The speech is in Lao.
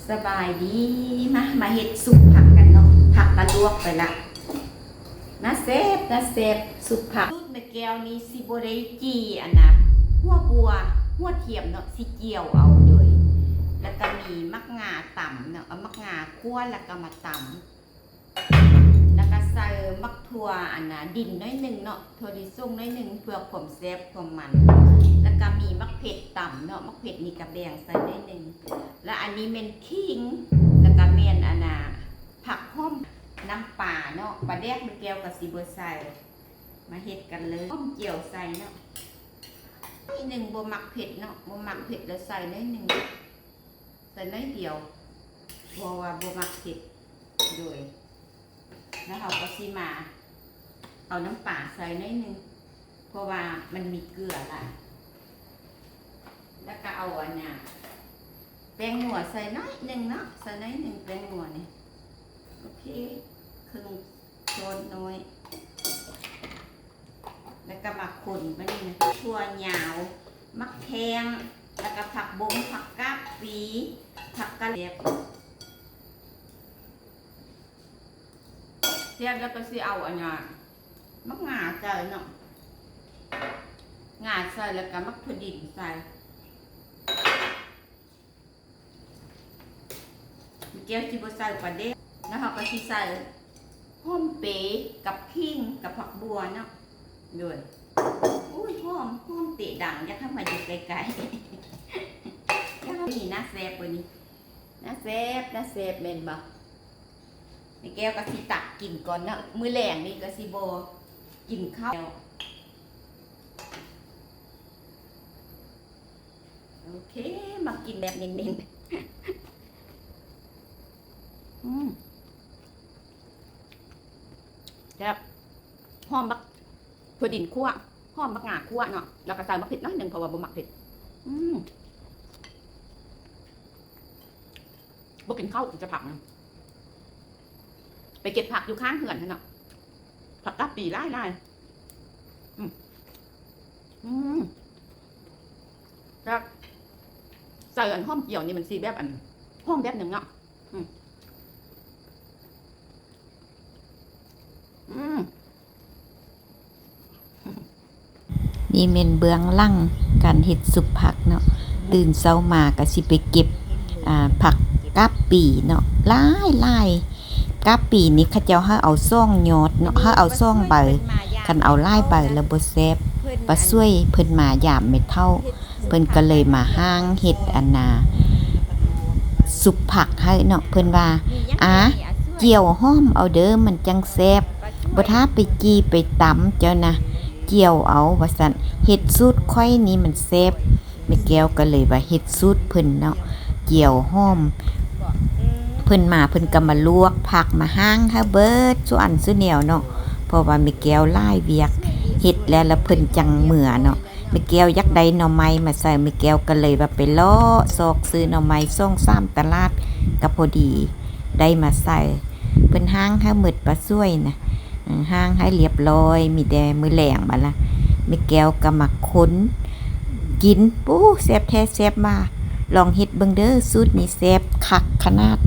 ສະບາຍດີ ມາ ມາເຮັດຊຸບຜັກກັນເນາະ. ຜັກກະລວກໄປລະ ໜ້າແຊບ ໜ້າແຊບ ຊຸບຜັກ. ສູດແມ່ແກ້ວນີ້ຊິບໍ່ໄດ້ຈີ່ອັນນະ ຫົວບົວ ຫົວທຽມເນາະ ຊິຈຽວເອົາເລີຍ. ແລ້ວກະມີໝາກງາຕຳເນາະ ເອົາໝາກງາຂົ້ວ ແລ້ວກະມາຕຳ ແລ້ວກະໃສ່ໝາກຖົ່ວອັນນະດິນໜ້ອຍໜຶ່ງເນາະ ຖົ່ວລິສົງໜ້ອຍໜຶ່ງ ເພື່ອຄວາມແຊບຄວາມມັນ. ແລ້ວກະມີໝາກເຜັດຕຳເນາະ ໝາກເຜັດນີ້ກະແບ່ງໃສ່ໜ້ອຍໜຶ່ງ. ແລ້ວອັນນີ້ແມ່ນຂີງ ແລ້ວກະແມ່ນອັນນະຜັກຫອມ ນ້ຳປາເນາະ ປາແດກແມ່ແກ້ວກະຊິບໍ່ໃສ່. ມາເຮັດກັນເລີຍ ຫອມຈຽວໃສ່ເນາະ ໜ້ອຍໜຶ່ງ ບໍ່ມັກເຜັດເນາະ ບໍ່ມັກເຜັດແລ້ວໃສ່ໜ້ອຍໜຶ່ງ ໃສ່ໜ້ອຍດຽວ ເພາະວ່າບໍ່ມັກເຜັດ. ໂດຍ ແລ້ວເຮົາກະຊິມາເອົານ້ຳປາໃສ່ໜ້ອຍໜຶ່ງ ເພາະວ່າມັນມີເກືອຫຼາຍ. ແລ້ວກະເອົາອັນນະ ແປ້ງນົວໃສ່ໜ້ອຍໜຶ່ງເນາະ ໃສ່ໜ້ອຍໜຶ່ງແປ້ງນົວນີ້ ໂອເຄ ເຄິ່ງຊ້ອນນ້ອຍ. ແລ້ວກະມາຄົນບາດນີ້ນະ ຖົ່ວຍາວ ໝາກແຂ້ງ ແລ້ວກະຜັກບົ້ງ ຜັກກາດປີ ຜັກກະແລັດ ແຊບ. ແລ້ວກະຊິເອົາອັນນະ ໝາກງາໃສ່ເນາະ ງາໃສ່ ແລ້ວກະໝາກຖົ່ວດິນໃສ່. ແມ່ແກ້ວຊິບໍ່ໃສ່ປາແດກ ແລ້ວເຮົາກະຊິໃສ່ຫອມເປກັບຂີງກັບຜັກບົວເນາະ. ໂດຍ ໂອ້ຍ ຫອມ ຫອມເຕະດັງ ຢາກໃຫ້ມາຢູ່ໃກ້ໆ ຢາກໃຫ້ມີ ໜ້າແຊບບໍ່ນີ້ ໜ້າແຊບ ໜ້າແຊບແມ່ນບໍ່? ແມ່ແກ້ວກະຊິຕັກກິນກ່ອນເນາະ ມື້ແລງນີ້ກະຊິບໍ່ກິນເຂົ້າ. ໂອເຄ ມາກິນແບບເນັ້ນໆ ອືມ ແຊບ ຫອມບັກຖົ່ວດິນຂົ້ວ ຫອມບັກງາຂົ້ວເນາະ ແລ້ວກະໃສ່ໝາກເຜັດໜ້ອຍໜຶ່ງ ເພາະວ່າບໍ່ມັກເຜັດ. ອືມ ບໍ່ກິນເຂົ້າ ກິນແຕ່ຜັກນະ ໄປເກັບຜັກຢູ່ຂ້າງເຮືອນຫັ້ນເນາະ ຜັກກາດປີຫຼາຍໆ. ອືມ ອືມ ແຊບ ໃສ່ອັນຫອມຈຽວນີ້ມັນຊິແບບອັນ ຫອມແບບໜຶ່ງເນາະ. ອືມ ອືມ ນີ້ແມ່ນເບື້ອງຫຼັງການເຮັດຊຸບຜັກເນາະ ຕື່ນເຊົ້າມາກະຊິໄປເກັບ ອ່າ ຜັກກາດປີເນາະ ຫຼາຍໆ. ກາດປີນີ້ເຂົາເຈົ້າໃຫ້ເອົາສອງຍອດເນາະ ໃຫ້ເອົາສອງໃບ ຄັນເອົາຫຼາຍໃບແລ້ວບໍ່ແຊບ. ປ້າຊ່ວຍເພິ່ນມາຢາມແມ່ເຖົ້າ ເພິ່ນກະເລີຍມາຫ້າງເຮັດອັນນາ ຊຸບຜັກໃຫ້ເນາະ ເພິ່ນວ່າ ອາ ຈຽວຫອມເອົາເດີ ມັນຈັ່ງແຊບ ບໍ່ຖ້າໄປຈີ່ໄປຕຳເຈົ້ານະ ຈຽວເອົາ ວ່າຊັ້ນ. ເຮັດສູດຂ້ອຍນີ້ມັນແຊບ ແມ່ແກ້ວກະເລີຍວ່າເຮັດສູດເພິ່ນເນາະ ຈຽວຫອມ. ເພິ່ນມາເພິ່ນກະມາລວກຜັກ ມາຫ້າງໃຫ້ເບິດສູ່ອັນສູ່ແນວເນາະ ເພາະວ່າແມ່ແກ້ວຫຼາຍວຽກ ເຮັດແລ້ວລະເພິ່ນຈັ່ງເມືອເນາະ. ແມ່ແກ້ວຢາກໄດ້ໜໍ່ໄມ້ມາໃສ່ ແມ່ແກ້ວກະເລີຍວ່າໄປເລາະຊອກຊື້ໜໍ່ໄມ້ສອງສາມຕະຫຼາດ ກະພໍດີໄດ້ມາໃສ່. ເພິ່ນຫ້າງໃຫ້ໝົດ ປ້າຊ່ວຍນະ ເອີ ຫ້າງໃຫ້ລຽບລ້ອຍ ມີແຕ່ມື້ແລງບາດລະ ແມ່ແກ້ວກະມາຄົນກິນ. ປູ້ ແຊບແທ້ແຊບວ່າ ລອງເຮັດເບິ່ງເດີ ສູດນີ້ແຊບຄັກຂະໜາດ.